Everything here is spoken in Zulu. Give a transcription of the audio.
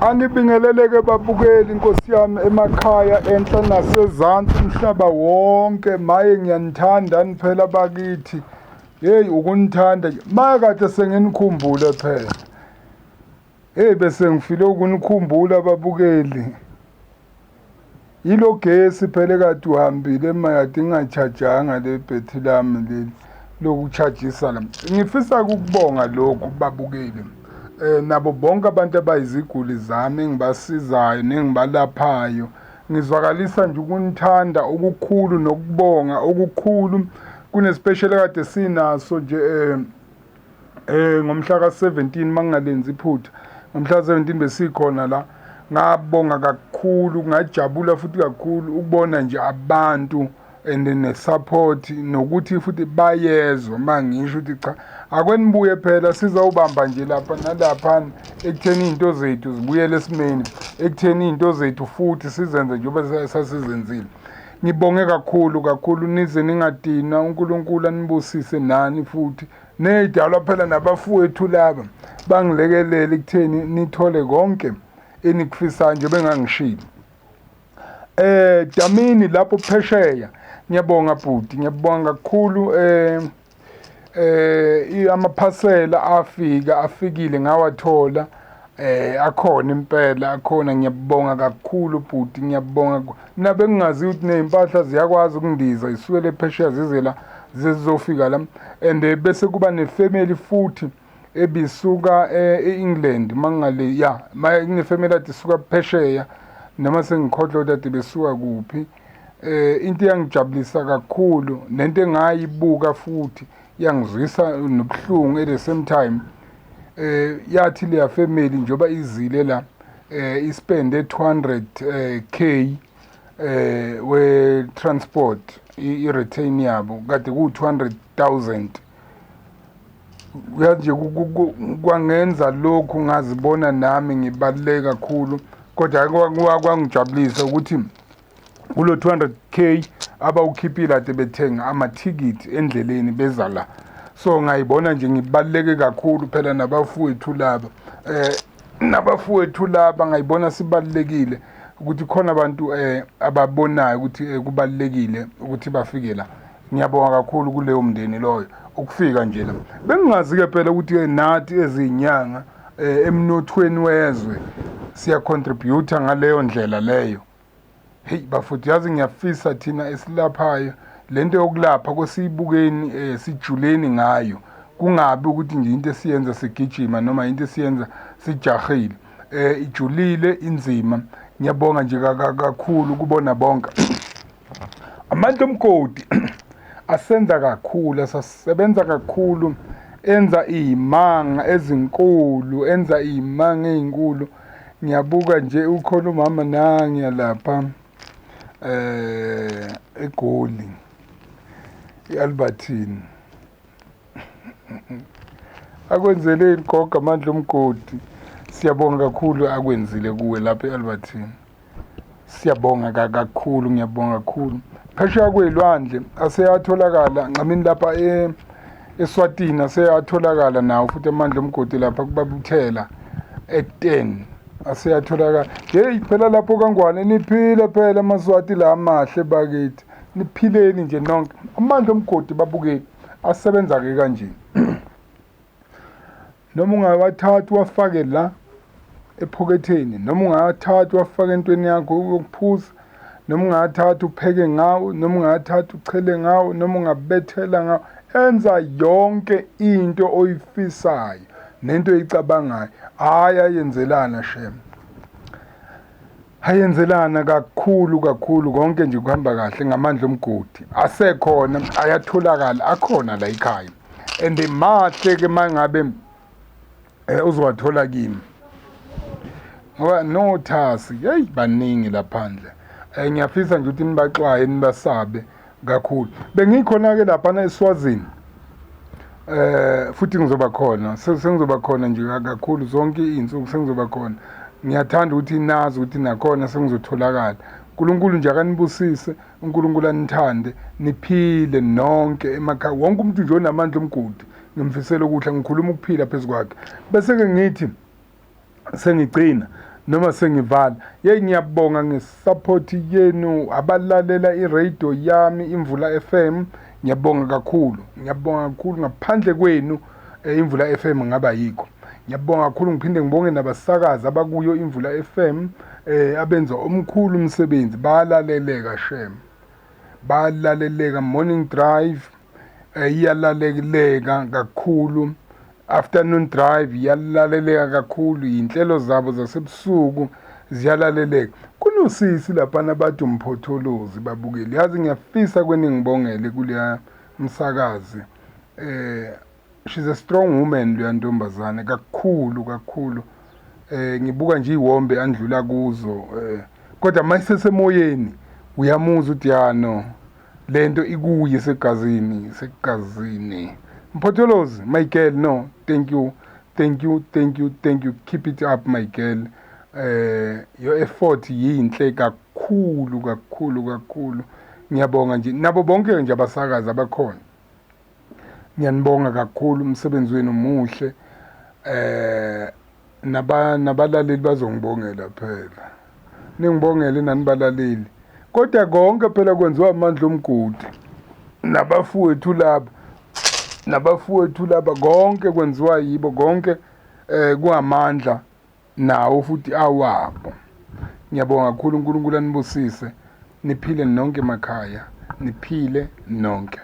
Anibingeleleke babukeli Nkosi yami emakhaya enhla nasezansi umhlaba wonke maye ngiyanithanda niphela bakithi hey ukunithanda maye kade senginikhumbule phela hey bese ngifile ukunikhumbula babukeli Yilo gesi phela ekade uhambile mayade ingachajanga le bhethi lami leli lokuchajisa la. Ngifisa ukubonga lokhu babukeli nabo bonke abantu abayiziguli zami engibasizayo nengibalaphayo. Ngizwakalisa nje ukunithanda okukhulu nokubonga okukhulu kune-special ekade sinaso nje ngomhla ka-17 mangingalenzi iphutha ngomhla ka-17 besikhona la ngabonga kakhulu ngajabula futhi kakhulu ukubona nje abantu and ne-support nokuthi futhi bayezwa uma ngisho ukuthi cha akwenibuye phela sizawubamba nje lapha nalapha ekutheni iy'nto zethu zibuyele esimeni ekutheni iy'nto zethu futhi sizenze njengoba sasizenzile. Ngibonge kakhulu kakhulu nize ningadinwa uNkulunkulu anibusise nani futhi ney'dalwa phela nabafowethu laba bangilekelele ekutheni nithole konke enikufisayo nje bengangishilo. Damini lapho phesheya ngiyabonga bhuti ngiyabonga kakhulu amaphasela afika afikile ngawathola akhona impela akhona ngiyabonga kakhulu bhuti ngiyabonga mina bengingazi ukuthi nezimpahla ziyakwazi ukundiza zisukele phesheya zize la zizofika la and bese kuba nefamily futhi ebisuka e-England mangale ya kunefamily ade isuka phesheya noma sengikhohlwa ukuthi ade besuka kuphi. Into eyangijabulisa kakhulu nento engayibuka futhi yangizwisa nobuhlungu at the same time yathi leya family njengoba izile la ispende 200 k we transport i-retain yabo kade ku 200,000. Uyazi nje kwangenza lokhu ngazibona nami ngibaluleke kakhulu kodwa kwangijabulisa ukuthi kulo 200k abawukhiphile ade bethenga amathikithi endleleni beza la. So ngayibona nje ngibaluleke kakhulu phela nabafowethu laba nabafowethu laba ngayibona sibalulekile ukuthi khona abantu ababonayo ukuthi kubalulekile ukuthi bafike la. Ngiyabonga kakhulu kuleyo mndeni loyo ukufika nje la. Bengingazi-ke phela ukuthi nathi ezinyanga emnothweni wezwe siya-contribute ngaleyo ndlela leyo. Hey bafowethu yazi ngiyafisa thina esilaphayo lento yokulapha kwesiyibukeni sijuleni ngayo kungabi ukuthi nje into esiyenza sigijima noma into esiyenza sijahile. Ijulile inzima. Ngiyabonga nje kakhulu kubona bonke. Amandla omgodi asenza kakhulu, asasebenza kakhulu, enza iy'manga ezinkulu, enza iy'manga ey'nkulu. Ngiyabuka nje ukhona umama nangiya lapha eGoli, e-Albertine. Akwenzeleni gogo amandla omgodi. Siyabonga kakhulu akwenzile kuwe lapha e-Albertine. Siyabonga kakhulu, ngiyabonga kakhulu. Phesheya kwey'lwandle aseyatholakala nqamini lapha eSwatini aseyatholakala nawo futhi amandla omgodi lapha kubabuthela e-10 aseyatholakala. Hey phela lapho kaNgwane niphile phela amaSwati la amahle bakithi. Niphileni nje nonke. Amandla omgodi babukeli asebenza-ke kanje. Noma ungawathatha uwafake la ephoketheni, noma ungawathatha uwafake entweni yakho yokuphuza, noma ungawathatha upheke ngawo, noma ungawathatha uchele ngawo, noma ungabethela ngawo, enza yonke into oyifisayo nento oyicabangayo. Hhayi ayenzelana shem, ayenzelana kakhulu kakhulu, konke nje kuhamba kahle ngamandla omgodi. Asekhona, ayatholakala, akhona la ekhaya and mahle-ke uma ngabe uzowathola kimi ngoba nothasi heyi baningi laphandle. Ngiyafisa nje ukuthi nibaxwaye nibasabe kakhulu. Bengikhona-ke laphana eSwazini futhi ngizoba khona, sengizoba khona nje kakhulu zonke iy'nsuku sengizoba khona. Ngiyathanda ukuthi nazi ukuthi nakhona sengizotholakala. uNkulunkulu nje akanibusise, uNkulunkulu anithande, niphile nonke emakhaya. Wonke umuntu nje onamandla omgodi ngimfisela okuhle, ngikhuluma ukuphila phezu kwakhe. Bese-ke ngithi sengigcina Noma sengivala, yeyi, ngiyabonga nge-support yenu abalalela i-radio yami, Imvula FM. Ngiyabonga kakhulu, ngiyabonga kakhulu. Ngaphandle kwenu Imvula FM ngaba yikho. Ngiyabonga kakhulu. Ngiphinde ngibonge nabasakazi abakuyo Imvula FM abenza omkhulu umsebenzi. Bayalaleleka shem, bayalaleleka. Morning Drive iyalaleleka kakhulu, Afternoon Drive iyalaleleka kakhulu, inhlelo zabo zasebusuku ziyalaleleka. Kunosisi laphana bathi umphotholozi, babukeli, yazi ngiyafisa kweningibongele kuleya msakazi. She's a strong woman leya ntombazane, kakhulu kakhulu. Ngibuka nje iwombe andlula kuzo, kodwa mayisesemoyeni uyamuzwa ukuthi ya, no, lento ikuye, segazini, segazini. Mphotholozi, my girl, no, thank you, thank you, thank you, thank you. Keep it up, my girl. Your effort yinhle kakhulu kakhulu kakhulu. Ngiyabonga nje nabo bonke nje abasakazi abakhona, ngiyanibonga kakhulu, umsebenzi wenu muhle. Naba nabalaleli bazongibongela phela, ningibongele nani balaleli. Kodwa konke phela kwenziwa amandla omgodi nabafowethu laba, nabafowethu laba, konke kwenziwa yibo, konke kungamandla nawo futhi awabo. Ngiyabonga kakhulu. uNkulunkulu anibusise, niphile nonke emakhaya, niphile nonke.